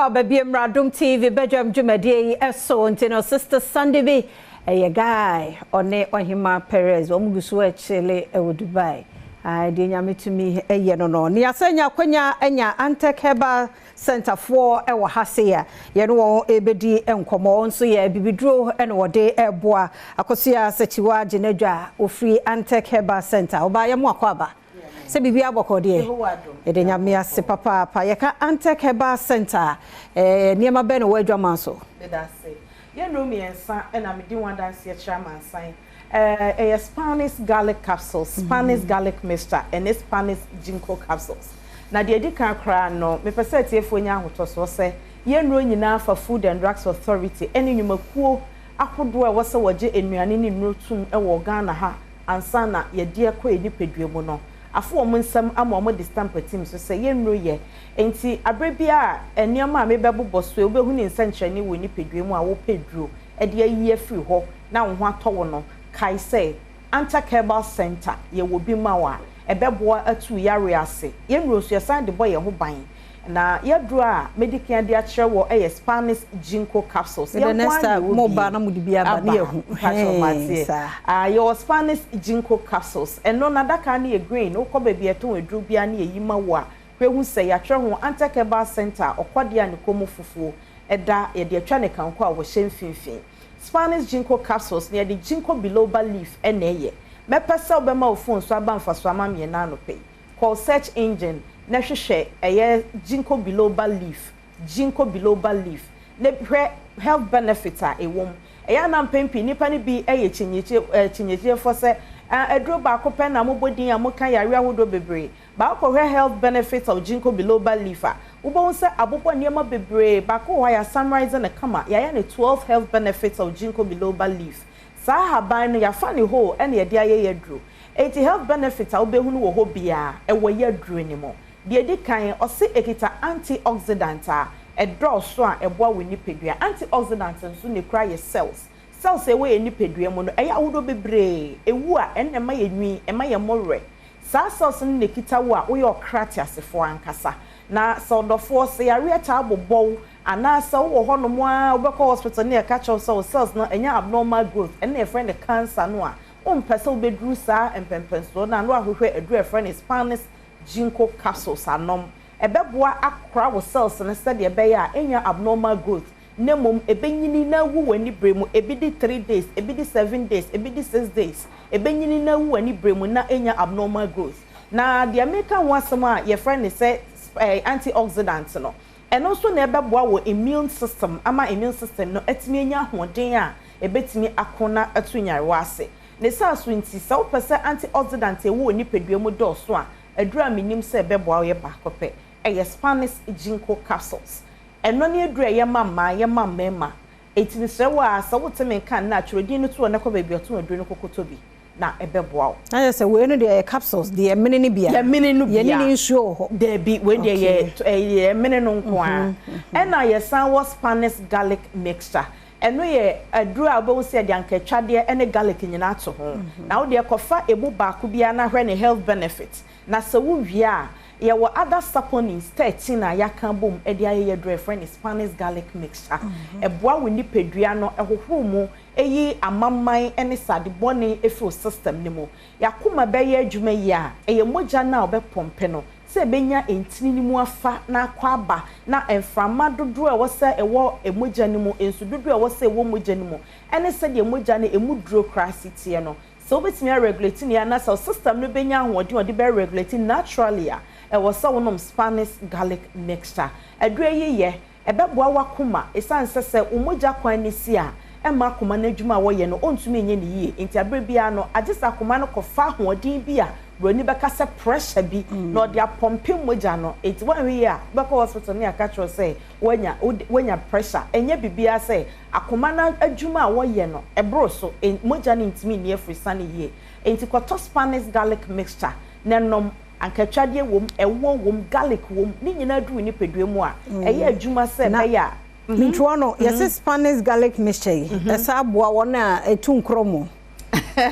Aba bi Adom TV badwam dwumadie yi ɛso nti no, Sister Sandy bi ɛyɛ guy ɔne Ɔhema Perez wɔn gu so ɛkyele ɛwɔ Dubai. Ayi deɛ Nyame tumi ɛyɛ no ne yɛasɛ nya akwanya anya Antec Herbal Center foɔ ɛwɔ ha se a yɛne wɔn ɛbɛdi nkɔmmɔ. Wɔn nso yɛ bibiduro ɛna wɔde ɛboa. Akosua Sɛkyiwa Gyinadwa ofiri Antec Herbal Center, ɔbaa yɛ mo akɔ aba sɛ biribi abɔkɔ deɛ, yɛde Nyame ase papaapa. Yɛka Antec Herbal Center, nneɛma bɛn na wɔ adwama so? Meda ase. Yɛn nnuro mmiɛnsa ɛna medi ho adanseɛ kyerɛ amansan. Ɛyɛ Spanish garlic capsules, Spanish garlic mixture ɛne Spanish ginkgo capsules. Na deɛ edi kan koraa no, mepɛ sɛ atiefoɔ nya ahotɔsoɔ sɛ yɛn nnuro nyinaa fa Food and Drugs Authority ɛne nnwumakuo ahodoɔ a ɛwɔ sɛ wɔgye nnuane ne nnuro tum ɛwɔ Ghana ha ansa na yɛde ɛkɔ yɛ nipadua mu no, afo wɔn nsam ama wɔn de stamp atim so sɛ yɛn nnuro yɛ. Nti abere bi a nneɛma a mebɛbobɔ so, wobɛhu ne nsɛnkyerɛnne wɔ nipadua mu a wopɛ duro ɛde ayi afiri hɔ na wo ho atɔ wo no, kae sɛ Antec Herbal Center yɛwɔ bi ma wo a ɛbɛboa atu yare ase. Yɛn nnuro nso, yɛsan de bɔ yɛn ho ban. Na yɛduro a medi kan de akyerɛ wɔ ɛyɛ Spanish ginkgo capsules. The next time mo ba na mo de bi aba ne yɛhu. Yɛwɔ Spanish ginkgo capsules. Ɛno n'adaka no yɛ green. Wokɔ baabi a ɛtɔn aduro biara ne yɛyi ma wo a, hwɛhu sɛ yɛatwerɛ ho Antec Herbal Center, ɔkɔdeɛ a ne kɔn mu fufuo ɛda yɛde atwa ne kanko a wɔhyɛ mfimfini. Spanish ginkgo capsules na yɛde ginkgo biloba leaf ɛna ɛyɛ. Mɛpɛ sɛ wobɛma wo phone so aba mfaso ama mmiɛnna anɔpɛ yi. Call search engine na hwehwɛ ɛyɛ ginkgo biloba leaf, ginkgo biloba leaf, na hwɛ health benefit a ɛwɔ mu. Ɛyɛ anam mpɛn nipa no bi ɛyɛ kyinyikyie kyinyikyiefoɔ sɛ aduro baako pɛ na mobɔ din a moka yare ahodoɔ bebree. Baako, hwɛ health benefits of ginkgo biloba leaf a, wobɛhu sɛ abobɔ nneɛma bebree. Baako wɔ hɔ a yɛ summarize ne kama, yɛayɛ ne 12 health benefits of ginkgo biloba leaf. Saa ahaban no, yɛafa ne whole ɛna yɛde ayɛ yɛ aduro. Eti health benefit a wobɛhu no wɔ hɔ biara ɛwɔ yɛ aduro ne mu. Deɛ edi kan, ɔse ekita antioxidant a ɛdɔɔso a ɛboa wɔ nipadua. Antioxidant nso ne kura yɛ cells. Cells a ɛwɔ yɛ nipadua mu no, ɛyɛ ahodoɔ bebree. Ewu a ɛnna ɛma yɛ nwi, ɛma yɛ mmɔwerɛ. Saa cells no na ekita wo a woyɛ ɔkra te asefoɔ ankasa. Na sɛ ɔdɔfoɔ, sɛ yareɛ taa bobɔw anaasɛ wowɔ hɔnom a wobɛkɔ hospital ne yɛka kyerɛw sɛ wo cells no ɛnyɛ abnormal growth, ɛnna yɛfrɛ no cancer no a, wompɛ sɛ wobɛduru saa mpɛmpɛnsoɔ no a, na wahwehwɛ aduru a yɛfrɛ no Spanish ginkgo capsules anom. Ɛbɛboa akora wo cells no sɛdeɛ ɛbɛyɛ a ɛnya abnormal growth, na mmom ɛbɛnyini na awu wɔ ani bere mu. Ebi di 3 days, ebi di 7 days, ebi di 6 days. Ɛbɛnyini na awu wɔ ani bere mu na ɛnya abnormal growth. Na deɛ meka ho asɛm a yɛfrɛ no sɛ antioxidant no, ɛno nso na ɛbɛboa wɔ immune system ama immune system no atumi anya ahoɔden a ɛbɛtumi ako na atu nyarewa ase. Ne saa so nti, sɛ wopɛ sɛ antioxidant ɛwɔ wɔ nipadua mu dɔɔso a, aduru a menim sɛ ɛbɛboa wo yɛ baako pɛ, ɛyɛ Spanish ginkgo capsules. Ɛno ne aduru a ɛyɛ ma mmaa, yɛ ma mmarima. Eti mesrɛ wo a sɛ wote me nka nna, atwerɛdin no to hɔ na kɔ baabi ɔtɔn aduru no kɔkɔtɔ bi na ɛbɛboa wo. Na yɛ sɛ wei no deɛ yɛ capsules deɛ, yɛmene no bia? Yɛmene no bia. Yɛne ne nsuo wɔ hɔ? Daabi, wei deɛ yɛ yɛmene no nko ara. Ɛna yɛsan wɔ Spanish garlic mixture. Ɛno yɛ aduru a wobɛhu sɛ yɛde ankatwadeɛ ne garlic nyinaa to ho. Na wodeɛ kɔfa emu baako biara na hwɛ ne health benefit. Na sɛ wowie a, yɛwɔ other saponins 13 a yɛaka bom de ayɛ yɛ aduru a yɛfrɛ no Spanish garlic mixture. Ɛboa wo nipadua no, ɛhohoro mu, ɛyi amaman ne sade bɔne ɛfiri wo system no mu. Yɛakoma bɛyɛ adwuma yi a, ɛyɛ mogya no a wobɛpɔmpe no sɛ ɛbɛnya ntini no mu afa na akɔ aba, na mframa dodoɔ a ɛwɔ sɛ ɛwɔ mogya no mu, nsu dodoɔ a ɛwɔ sɛ ɛwɔ mogya no mu, ɛne sɛdeɛ mogya no emu duro koraa si teɛ no, sɛ wobɛtumi aregulate ne anaasɛ wo system no bɛnya ahoɔden a ɔde bɛ regulate naturally a, ɛwɔ sɛ wonom Spanish garlic mixture. Aduro yi yɛ ɛbɛboa w'akoma, ɛsiane sɛ wo mogya kwan ne si a, ɛma akoma no adwuma a wɔyɛ no ɔntumi nyɛ ne yie. Nti abere biara no, agye sɛ akoma no kɔfa ahoɔden bi a buroni bɛka sɛ pressure bi na ɔde apɔmpe mogya no. Eti wɔnhwɛ yie a, wobɛkɔ hospital ne aka kyerɛ sɛ wanya pressure. Ɛnyɛ biribiara sɛ akoma no adwuma a wɔyɛ no ɛboro so, mogya no ntumi nni afiri sane yie. Nti kɔtɔ Spanish garlic mixture na nom. Ankatwadeɛ wom, ɛwoɔ wom, garlic wom, ne nyinaa duru nipadua mu a, ɛyɛ adwuma sɛ ɛbɛyɛ a Ntwoɔ no, yɛsɛ Spanish garlic mixture yi ɛsa aboa wɔn a ɛtu nkorɔ mu?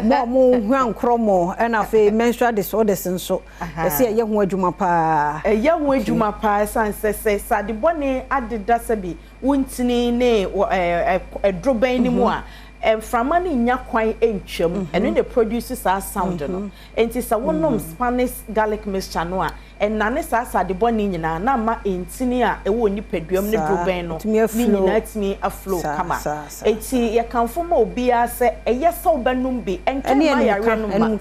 Mo a mo hwa nkorɔmɔ ɛna afei menstrual disorders nso. Ɛsɛ ɛyɛ ho adwuma paa. Ɛyɛ ho adwuma paa ɛsan sɛ sade bɔne adeda sɛbi wontini ne ɛdorobɛn ne mu a mframa no nya kwan ntwam, ɛno na produce saa sound no. Nti sɛ wonom Spanish garlic mixture no a, ɛnane saa sade bɔne nyinaa na ama ntini a ɛwɔ nipaduam ne dorobɛn no ne nyinaa tumi aflow kama. Eti yɛkamfo ma obiara sɛ ɛyɛ sɛ wobɛnom bi, ɛntwɛn ma yareɛ no ma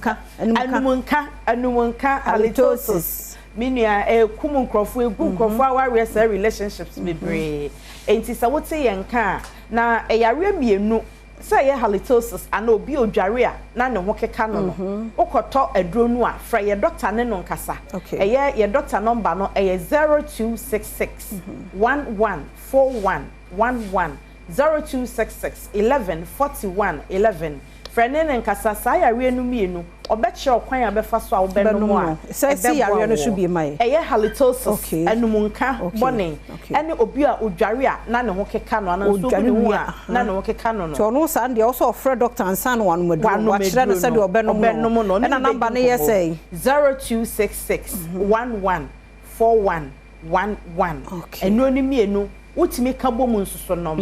anum nka halitosis. Me nua, ɛkum nkurɔfoɔ, egu nkurɔfoɔ awareɛ, sɛ relationships bebree. Enti sɛ wote yɛn nka a, na ɛyareɛ mmienu sɛ ɛyɛ halitosis ana obi odware a na ne ho keka no, wokɔtɔ aduro no a, frɛ yɛ dɔkta ne no nkasa. Ɛyɛ yɛ dɔkta nɔmba no, ɛyɛ 0266 11 41 11, 0266 11 41 11. Frɛ ne ne nkasa. Saa yareɛ no mmienu, ɔbɛkyerɛ ɔkwan a bɛfa so a wobɛnom a sɛ si yareɛ no so bi ma yɛ. Ɛyɛ halitosis, anum nka bɔne, ɛne obi a odware a na ne ho keka no, anaa nsuo gu ne ho a na ne ho keka no. Nti ɔno saa deɛ, ɔsɛ ɔfrɛ dɔkta ansa na wanom aduro, wakyerɛ no sɛdeɛ ɔbɛnom no. Ɛna namba no yɛ sɛ? 0266 11 41 11. Nnuro no mmienu, wotumi ka bɔ mu nsoso nom.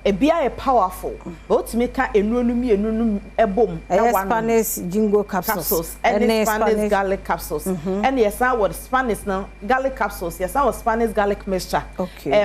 Ebi ayɛ powerful, but wotumi ka nnuro no mmienu no bɔ mu. Ɛyɛ Spanish ginkgo capsules. Ɛne Spanish garlic capsules. Ɛne yɛsan wɔ Spanish no garlic capsules, yɛsan wɔ Spanish garlic mixture.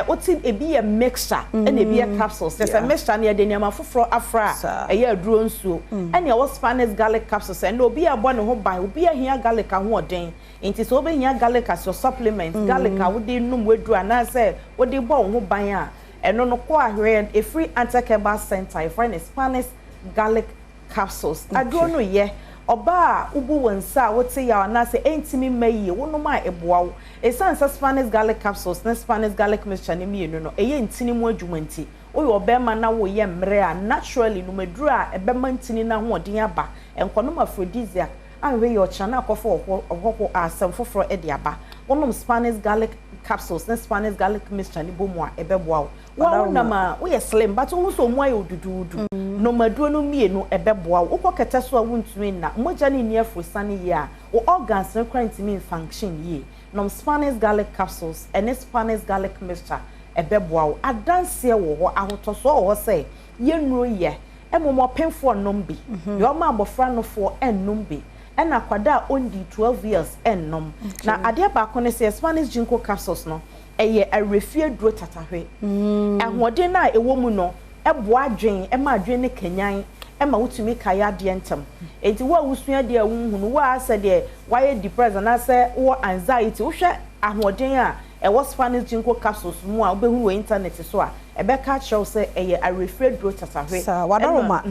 Wote ebi yɛ mixture ɛna ebi yɛ capsules. Yɛsɛ mixture no, yɛde nneɛma foforɔ afra a ɛyɛ aduro nsuo. Ɛne ɛwɔ Spanish garlic capsules, ɛne obi a ɛbɔ ne ho ban, obi ahia garlic ahoɔden. Nti sɛ wobɛhia garlic as your supplement, garlic a wode num waduru anaasɛ wode bɔ wo ho ban a, ɛno no kɔ ahwɛ ɛfiri Antec Herbal Center, yɛfrɛ no Spanish garlic capsules. Aduro no yɛ ɔbaa a wobu wo nsa a wote yaw anaasɛ ɛntumi mma yie, wonom a ɛboa wo. Ɛsiane sɛ Spanish garlic capsules ne Spanish garlic mixture ne mmienu no ɛyɛ ntini mu adwuma nti, woyɛ ɔbɛrima na woyɛ mmerɛ a, naturally nom aduro a ɛbɛma ntini no ahoɔden aba. Nkɔnom aphrodisiac ahwɛ yɛ ɔkyerɛ na akɔfo ɔhɔho asɛm foforɔ de aba. Wonom Spanish garlic capsules ne Spanish garlic mixture ne bɔ mu a, ɛbɛboa wo. Wo a wonam a woyɛ slim but wohu sɛ ɔmu ayɛ oduduudu, nom aduro no mmienu, ɛbɛboa wo. Wokɔ kɛtɛ so a wontumi nna, mogya no nni afurosane yie a, wo organs no kora ntumi nfunction yie, nom Spanish garlic capsules ɛne Spanish garlic mixture, ɛbɛboa wo. Adanseɛ wɔ hɔ, ahotɔsoɔ wɔ hɔ sɛ yɛnnuro yɛ. Mmom ɔpemfoɔ nom bi deɛ, ɔma abɔfra nofoɔ ɛnnom bi, ɛna akwadaa a ɔndi 12 years ɛnnom. Na adeɛ baako ne sɛ Spanish ginkgo capsules no ɛyɛ awerɛfie duro tatahwe. Ahoɔden no a ɛwɔ mu no ɛboa adwen, ɛma adwen ne kanyan, ɛma wotumi kae adeɛ ntɛm. Enti wo a wosua adeɛ a wonhunu wo a sɛ deɛ wayɛ depressed anaasɛ wowɔ anxiety, wohwɛ ahoɔden a ɛwɔ Spanish ginkgo capsules mu a, wobɛhunu wɔ internet so a, ɛbɛka akyerɛ wo sɛ ɛyɛ awerɛfie duro tatahwe. Saa wadaroma,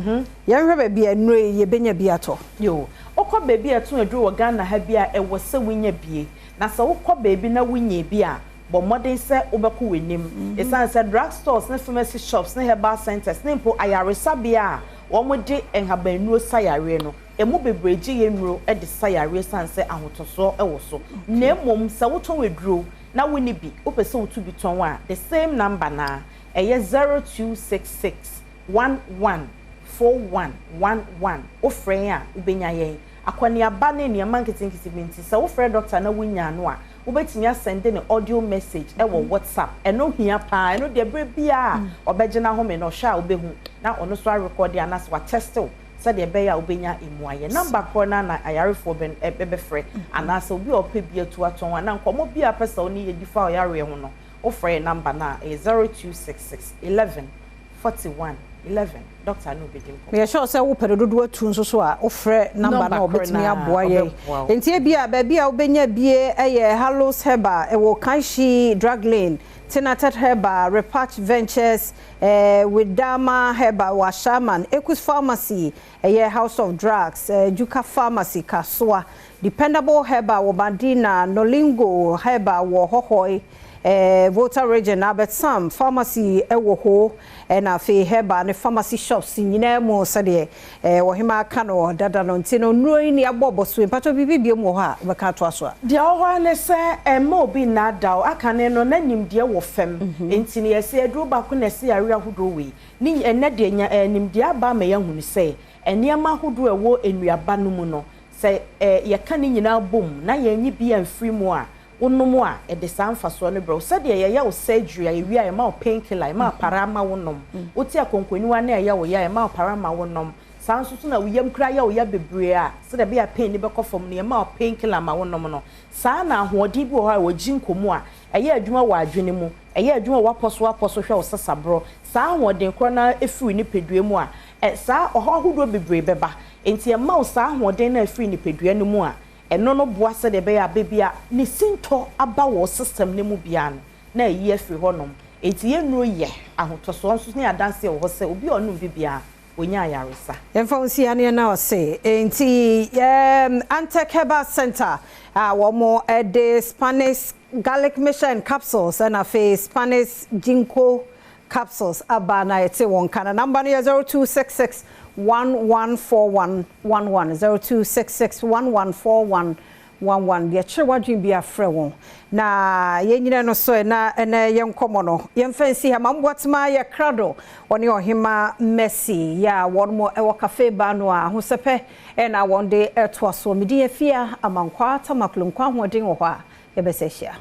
yɛnhwɛ baabi a nnuro yi yɛbɛnya bi atɔ. Yo, wokɔ baabi a ɛto aduro wɔ Ghana ha bi a, ɛwɔ sɛ wonya bie. Na sɛ wokɔ baabi na wonya bi a, bɔ mmɔden sɛ wobɛkɔ w'anim, ɛsiane sɛ drug stores ne pharmacy shops ne herbal centers ne mpo ayaresabea a wɔde nhabannuro sa yareɛ no, emu bebree gye yɛn nnuro de sa yareɛ, ɛsiane sɛ ahotɔsoɔ wɔ so. Na mmom sɛ wotɔn aduro na wonni bi, wopɛ sɛ wotu bi tɔn a, the same number na ɛyɛ 0266 11 41 11. Wofrɛ yɛn a, wobɛnya yɛn. Akɔneaba ne nneɛma nketenkete bi nti, sɛ wofrɛ dɔkta na wonya no a, wobɛtumi asend ne audio message ɛwɔ WhatsApp. Ɛno hia paa. Ɛno deɛ, berɛ biara ɔbɛgye n'ahome na ɔhwɛ a, wobɛhu na ɔno nso arecord anaasɛ watest wo sɛdeɛ ɛbɛyɛ a wobɛnya emu ayɛ. Number korɔ no na ayarefoɔ bɛfrɛ anaasɛ obi a ɔpɛ bi atu atɔn anaa nkɔmmɔ bi a pɛ sɛ wo ne yɛdi fa ɔyareɛ ho no, wofrɛ yɛ number no a, ɛyɛ 0266 11 41 11. Doctor no wobɛdi nkɔmmɔ. Meyɛ sure sɛ wopɛ no dodoɔ atu nso so a, wofrɛ number no a, wɔbɛtumi aboa yɛn. Nti ebi a baabi a wobɛnya bie ɛyɛ Hallows Herbal, ɛwɔ Kanshi Drug Lane, Tinatet Herbal, Repatch Ventures, Widama Herbal wɔ Ashaman, Ecus Pharmacy, ɛyɛ House of Drugs, Juka Pharmacy Kasoa, Dependable Herbal wɔ Madina, Nolingo Herbal wɔ Hɔhɔe, Volta Region, Albert Sam Pharmacy ɛwɔ hɔ, ɛna afei herbal ne pharmacy shops nyinaa mu sɛdeɛ wɔhema aka no dada no. Nti no nnuro yi ni abɔ bɔ so. Mpatɔ biribi biom wɔ hɔ a wobɛka atoa so a? Deɛ ɔwɔ hɔ ne sɛ ɛmma obi nnaadaa. Aka ne no na nimdeɛ wɔ fam, nti no yɛsɛ aduro baako na ɛsɛ yare ahodoɔ wei ne. Ɛnɛ deɛ nya nimdeɛ aba ama yɛahunu sɛ Nneɛma ahodoɔ a ɛwɔ nnuaba no mu no, sɛ yɛka ne nyinaa bom na yɛanyi bi amfiri mu a, wonom a, ɛde saa mfasoɔ no brɛ wo. Sɛdeɛ yɛyɛ wo surgery a, yɛwie a, yɛma wo pain killer, yɛma wo para ma wonom. Wote akonkoniwa na ɛyɛ wo ya a, yɛma wo para ma wonom. Saa nso so na wo yam koraa yɛ wo ya bebree a, sɛdeɛ ɛbɛyɛ a pain no bɛkɔ fam no, yɛma wo pain killer ma wonom no. Saa ara na ahoɔden bi wɔ hɔ a ɛwɔ ginkgo mu a, ɛyɛ adwuma wɔ adwene mu, ɛyɛ adwuma wɔ w'apɔ so apɔ so hwɛ wo sasaborɔ. Saa ahoɔden korɔ no ara firi wo nipadua mu a, ɛ, saa ɔhaw ahodoɔ bebree bɛba. Enti ɛma wo saa ahoɔden no a ɛfiri nipadua no mu a, ɛno no boa sɛdeɛ ɛbɛyɛ a baabi a ne sintɔ aba wɔ wo system no mu biara no, na ayi afiri hɔnom. Enti yɛn nnuro yɛ ahotɔsoɔ nso ne adanseɛ wɔ hɔ sɛ obi a ɔnom bi biara, ɔnya ayaresa. Yɛmfa wo nsi aneɛ na ɔse enti yɛ Antec Herbal Center a wɔn de Spanish Garlic Mixture Capsules ɛna afei Spanish Ginkgo Capsules aba na yɛte wɔn nka na number no yɛ 0266 1141 11 0266 1141 11 Deɛ kyere w'adwene biara frɛ wɔn na yɛnyina no so na ɛnɛ yɛn nkɔmmɔ no yɛmfa nsi ha. Maame Boatema yɛ krado, ɔne Ɔhema Mercy yɛ a wɔn mo wɔ Cafe Bar no a ahosɛpɛ na wɔn de toa soɔ. Me din Afia Amankwaa Tamaklo, nkwa ahoɔden wɔ hɔ a yɛbɛsa ahyia.